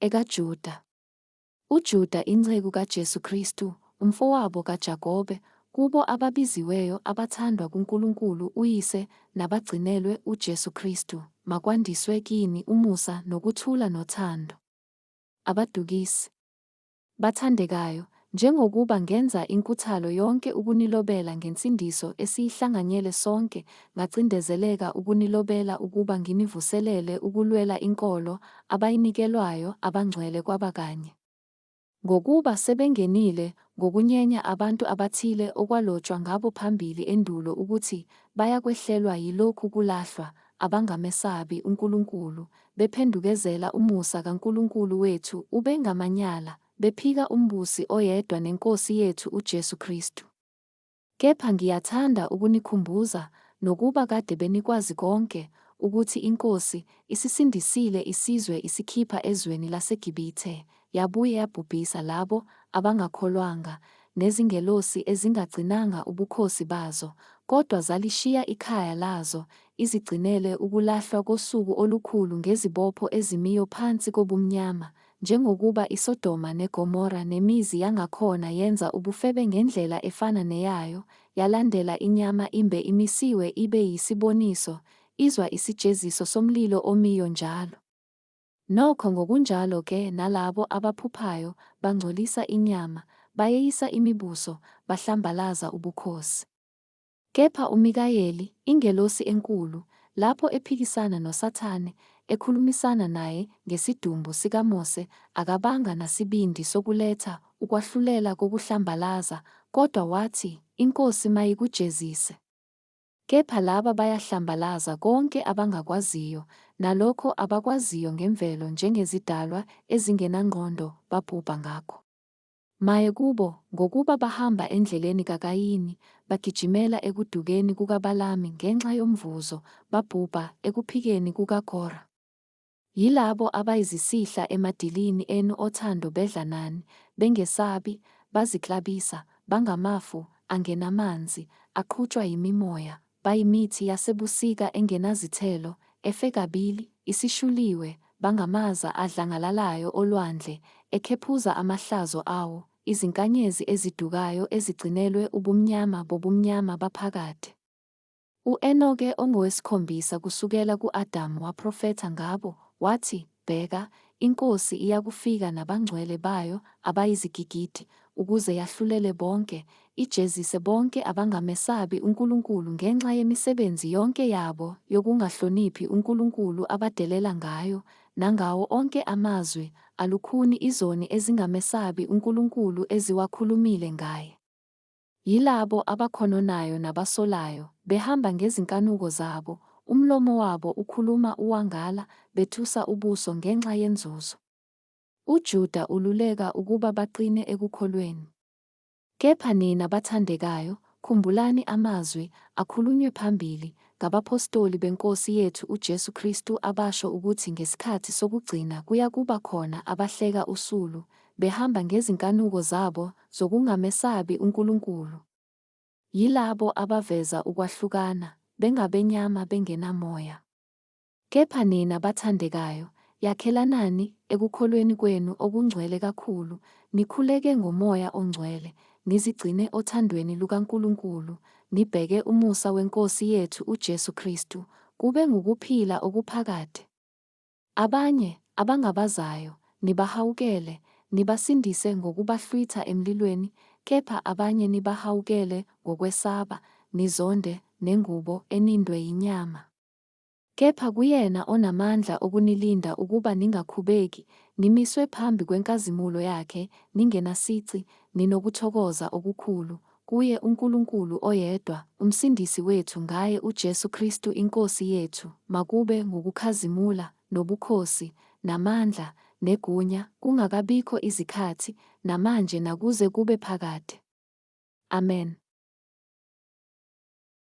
EkaJuda. UJuda inceku kaJesu Kristu, umfowabo kaJakobe, kubo ababiziweyo abathandwa kuNkulunkulu uYise nabagcinelwe uJesu Kristu, makwandiswe kini umusa nokuthula nothando. Abadukisi. Bathandekayo, njengokuba ngenza inkuthalo yonke ukunilobela ngensindiso esiyihlanganyele sonke, ngacindezeleka ukunilobela ukuba nginivuselele ukulwela inkolo abayinikelwayo abangcwele kwaba kanye. Ngokuba sebengenile ngokunyenya abantu abathile okwalotshwa ngabo phambili endulo ukuthi bayakwehlelwa yilokhu kulahlwa, abangamesabi uNkulunkulu, bephendukezela umusa kaNkulunkulu wethu ube ngamanyala, bephika uMbusi oyedwa neNkosi yethu uJesu Kristu. Kepha ngiyathanda ukunikhumbuza, nokuba kade benikwazi konke, ukuthi iNkosi isisindisile isizwe isikhipha ezweni laseGibithe, yabuye yabhubhisa labo abangakholwanga, nezingelosi ezingagcinanga ubukhosi bazo, kodwa zalishiya ikhaya lazo, izigcinele ukulahlwa kosuku olukhulu ngezibopho ezimiyo phansi kobumnyama, Njengokuba iSodoma neGomora nemizi yangakhona yenza ubufebe ngendlela efana neyayo, yalandela inyama imbe imisiwe ibe yisiboniso, izwa isijeziso somlilo omiyo njalo. Nokho ngokunjalo ke nalabo abaphuphayo bangcolisa inyama, bayeyisa imibuso, bahlambalaza ubukhosi. Kepha uMikayeli, ingelosi enkulu, lapho ephikisana noSathane, ekhulumisana naye ngesidumbu sikaMose, akabanga nasibindi sokuletha ukwahlulela kokuhlambalaza, kodwa wathi, INkosi mayikujezise. Kepha laba bayahlambalaza konke abangakwaziyo, nalokho abakwaziyo ngemvelo njengezidalwa ezingenangqondo babhubha ngakho. Maye kubo, ngokuba bahamba endleleni kaKayini, bagijimela ekudukeni kukaBalami ngenxa yomvuzo, babhubha ekuphikeni kukaKora. Yilabo abayizisihla emadilini enu othando bedla nani, bengesabi, baziklabisa, bangamafu angenamanzi, aqhutshwa yimimoya, bayimithi yasebusika engenazithelo, efe kabili, isishuliwe, bangamaza adlangalalayo olwandle, ekhephuza amahlazo awo, izinkanyezi ezidukayo ezigcinelwe ubumnyama bobumnyama baphakade. U-Enoke ongowesikhombisa kusukela ku-Adamu waprofetha ngabo, wathi, Bheka, iNkosi iyakufika nabangcwele bayo abayizigigidi, ukuze yahlulele bonke, ijezise bonke abangamesabi uNkulunkulu ngenxa yemisebenzi yonke yabo yokungahloniphi uNkulunkulu abadelela ngayo, nangawo onke amazwi alukhuni izoni ezingamesabi uNkulunkulu eziwakhulumile ngaye. Yilabo abakhononayo nabasolayo, behamba ngezinkanuko zabo, umlomo wabo ukhuluma uwangala, bethusa ubuso ngenxa yenzuzo. UJuda ululeka ukuba baqine ekukholweni. Kepha nina bathandekayo, khumbulani amazwi akhulunywe phambili ngabaphostoli beNkosi yethu uJesu Kristu abasho ukuthi ngesikhathi sokugcina kuyakuba khona abahleka usulu, behamba ngezinkanuko zabo zokungamesabi uNkulunkulu. Yilabo abaveza ukwahlukana, bengabenyama bengenamoya. Kepha nina bathandekayo, yakhelanani ekukholweni kwenu okungcwele kakhulu, nikhuleke ngoMoya oNgcwele, nizigcine othandweni lukaNkulunkulu, nibheke umusa weNkosi yethu uJesu Kristu, kube ngukuphila okuphakade. Abanye, abangabazayo, nibahawukele, nibasindise ngokubahlwitha emlilweni, kepha abanye nibahawukele ngokwesaba, nizonde nengubo enindwe yinyama. Kepha kuyena onamandla okunilinda ukuba ningakhubeki, nimiswe phambi kwenkazimulo yakhe ningenasici, ninokuthokoza okukhulu, kuye uNkulunkulu oyedwa, uMsindisi wethu ngaye uJesu Kristu iNkosi yethu, makube ngukukhazimula, nobukhosi, namandla, negunya, kungakabikho izikhathi, namanje nakuze kube phakade. Amen.